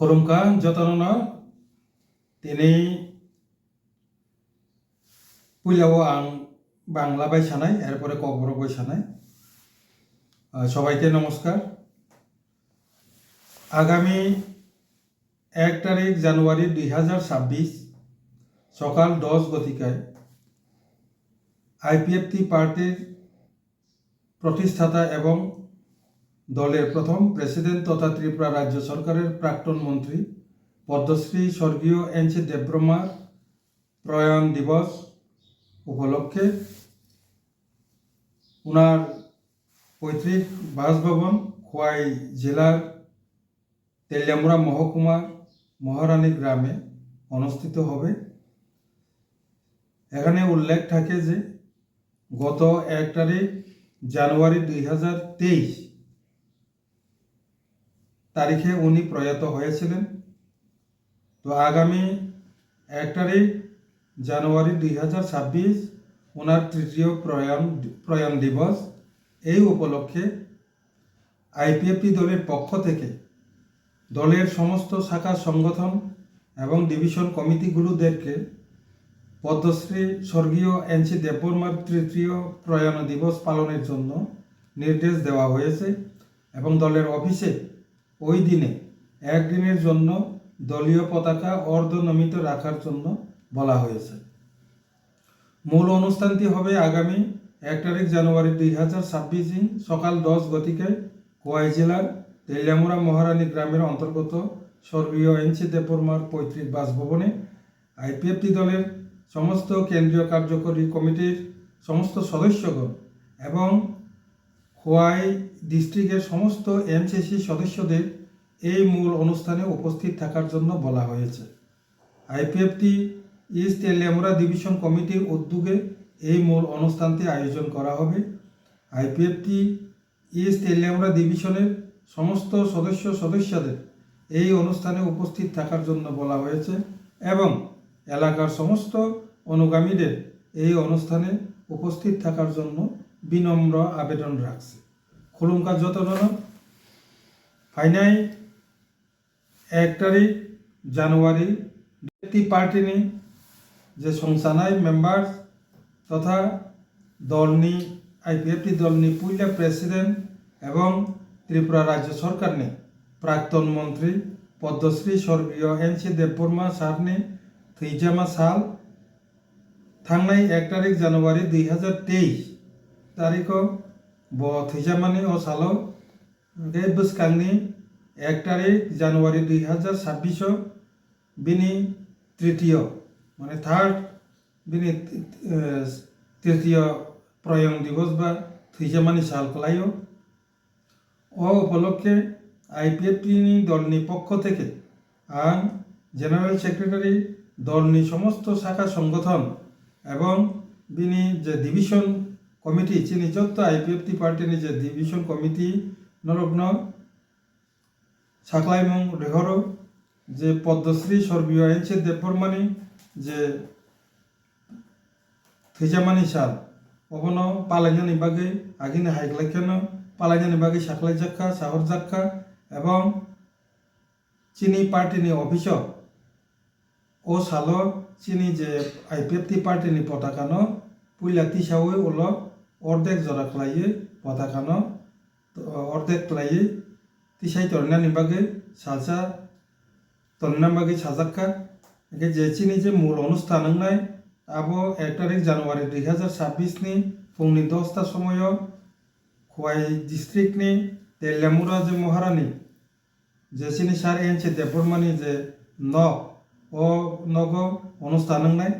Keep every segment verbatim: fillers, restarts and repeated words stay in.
Khulumkha jotono no, tini puila o ang Bangla bai sanai, erpore Kokborok bai sanai. Ah, sobaike nomoskar. Agami ek tarik January dui hazar sabbish sokal dos gotikaয় আইপিএফটি পার্টির প্রতিষ্ঠাতা এবং দলের প্রথম প্রেসিডেন্ট তথা ত্রিপুরা রাজ্য সরকারের প্রাক্তন মন্ত্রী পদ্মশ্রী স্বর্গীয় এন সি দেববর্মার প্রয়াণ দিবস উপলক্ষে ওনার পৈতৃক বাসভবন খোয়াই জেলার তেলিয়ামুড়া মহকুমার মহারানী গ্রামে অনুষ্ঠিত হবে। এখানে উল্লেখ থাকে যে গত এক তারিখ জানুয়ারি দুই হাজার তেইশ তারিখে উনি প্রয়াত হয়েছিলেন। তো আগামী এক তারিখ জানুয়ারি দুই হাজার ছাব্বিশ ওনার তৃতীয় প্রয়াণ প্রয়াণ দিবস। এই উপলক্ষে আইপিএফটি দলের পক্ষ থেকে দলের সমস্ত শাখা সংগঠন এবং ডিভিশন কমিটিগুলোদেরকে পদ্মশ্রী স্বর্গীয় এন সি দেববর্মার তৃতীয় প্রয়াণ দিবস পালনের জন্য নির্দেশ দেওয়া হয়েছে এবং দলের অফিসে ওই দিনে একদিনের জন্য দলীয় পতাকা অর্ধনমিত রাখার জন্য বলা হয়েছে। মূল অনুষ্ঠানটি হবে আগামী এক তারিখ জানুয়ারি দুই হাজার ছাব্বিশ দিন সকাল দশ ঘটিকায় খোয়াই জেলার তেলিয়ামুড়া মহারানী গ্রামের অন্তর্গত স্বর্গীয় এন সি দেববর্মার পৈতৃক বাসভবনে আইপিএফটি দলের সমস্ত কেন্দ্রীয় কার্যকরী কমিটির সমস্ত সদস্যগণ এবং খোয়াই ডিস্ট্রিক্টের সমস্ত এমসিসি সদস্যদের এই মূল অনুষ্ঠানে উপস্থিত থাকার জন্য বলা হয়েছে। আইপিএফটি ইস্ট তেলিয়ামুড়া ডিভিশন কমিটির উদ্যোগে এই মূল অনুষ্ঠানটি আয়োজন করা হবে। আইপিএফটি ইস্ট তেলিয়ামুড়া ডিভিশনের সমস্ত সদস্য সদস্যদের এই অনুষ্ঠানে উপস্থিত থাকার জন্য বলা হয়েছে এবং এলাকার সমস্ত অনুগামীদের এই অনুষ্ঠানে উপস্থিত থাকার জন্য বিনম্র আবেদন রাখছে। Khulumkha jotono no. Phainai এক তারিখ জানুয়ারি, আইপিএফটি পার্টিনি যে সংসানাই মেম্বার তথা দলনি, আইপিএফটি দলনি পুইলা প্রেসিডেন্ট এবং ত্রিপুরা রাজ্য সরকারনি প্রাক্তন মন্ত্রী পদ্মশ্রী স্বর্গীয় এন সি দেববর্মা স্যারনি থৈজামা সাল thangnai এক তারিখ জানুয়ারি দুই হাজার তেইশ তারিখো bo thwijamani o salo, hwnkhe bwskangni এক তারিখ জানুয়ারি দুই হাজার ছাব্বিশো bini tritiyo, mane third, bini, eh, tritiyo proyong divos ba thwijamani sal kwlaio. O upolokkhe IPFT ni dolni pokkho theke ang general secretary, dolni somosto sakha songgothon ebong bini je division committee, chini jotto IPFT পার্টিনি je division committee norokno saklaimung rihoro je Padmashri স্বর্গীয় N C দেববর্মানি je thwijamani sal, obono palainani bagwi, agini hai kwlai kheno palainani bagwi saklaijak kha, sahorjak kha, ebong chini party ni office o, o salo chini je IPFT party ni potaka no puila tisaui ulo ordek jora khlaiwi potaka no, o, ordek khlaiwi tisai tongnani bagwi salsa tonna bagwi sajak kha. Hwnkhe je chini je mul onusthan wngnai, abo এক তারিখ জানুয়ারি দুই হাজার ছাব্বিশ ni phungni dos ta somoio Khowai district ni Teliamura je Maharani, je chini sir N C দেববর্মানি je nok, o nogo onusthan wngnai.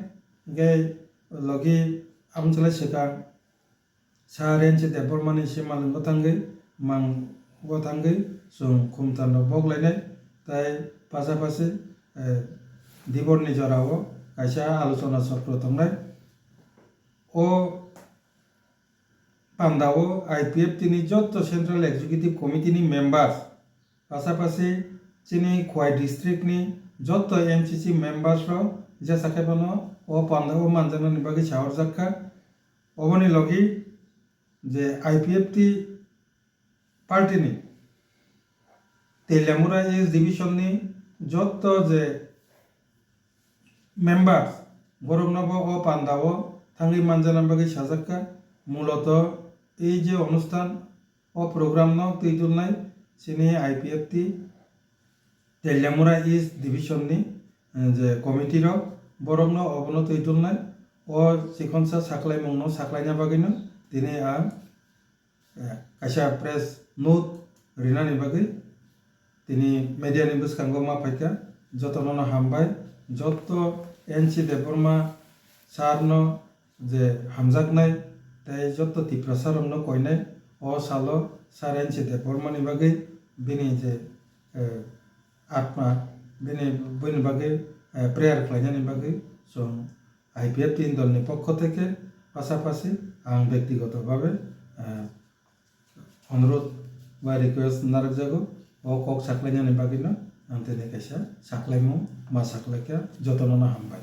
Hwnkhe logi amchwlai swkang Sir N C দেববর্মানি simalwng o thangwi, mang o thangwi chwng khumtan rok bok lainai, tei pasapasi, eh, diborni jorao kaisa alochona chokro tongnai. O pandao IPFT ni jotto Central Executive Committee ni members, pasapasi chini Khowai district ni jotto MCC members rok jesa khe phano o pandao manjaknani bagwi sahorjak kha. Oboni logi je IPFT party ni Teliamura East division ni jotto je members, borokno bo o panda o thangwi manjana bagwi sajak kha. Muloto ei je onusthan, o program no twi tulnai chini I P F T Teliamura East Division ni, eh, je committee rok, borokno obono twi tulnai, o chikonsa saklaimung no saklaina bagwi no tini ang, eh, kaisa press note rinani bagwi tini media ni bwskango ma phaikha. Jotono no hambai, jotto N C Debbarma sir no je hamjaknai tei jotto Tiprasa rokno koinai o salo sir N C Debbarma ni bagwi bini je, eh, atma bini, bini bagwi, eh, prayer khlainani bagwi chwng I P F T ni dol ni pokho theke pasapasi ang bektigoto bhabe, eh, onurodh ba request narwkjago, o kok saklainani bagwino ang tini kaisa saklaimung ma saklaikha, jotono no hambai.